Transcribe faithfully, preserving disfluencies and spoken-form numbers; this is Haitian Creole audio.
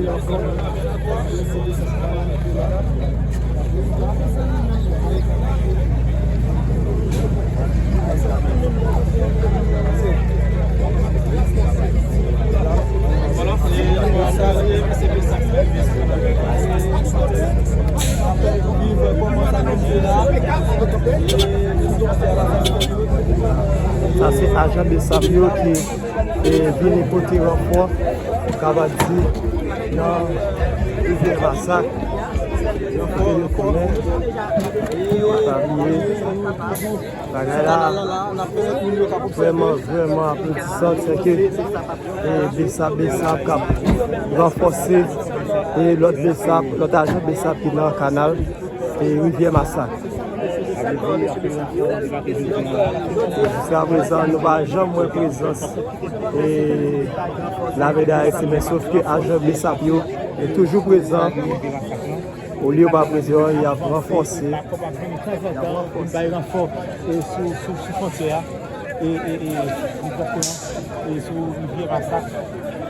Sa se ajan BSAP yo ki e vini pote ranfò, m kapab di, nan Rivyè Masak. Kote yo konnen, pa bliye, bagay la vrèman, vrèman aplodisan, se ke e BSAP, BSAP k ap ranfòse e lòt BSAP, lòt ajan BSAP ki nan kanal e Rivyè Masak. Jiska prezan, nou pa janm wè prezans e lame dayisi, men sof ke ajan BSAP yo e toujou prezan. Olye yo pa prezan, y ap ranfòse. Tanzantan, vin bay ranfò e sou, sou, sou fwontyè a, e, e, e, egzakteman, e sou Rivyè Masak.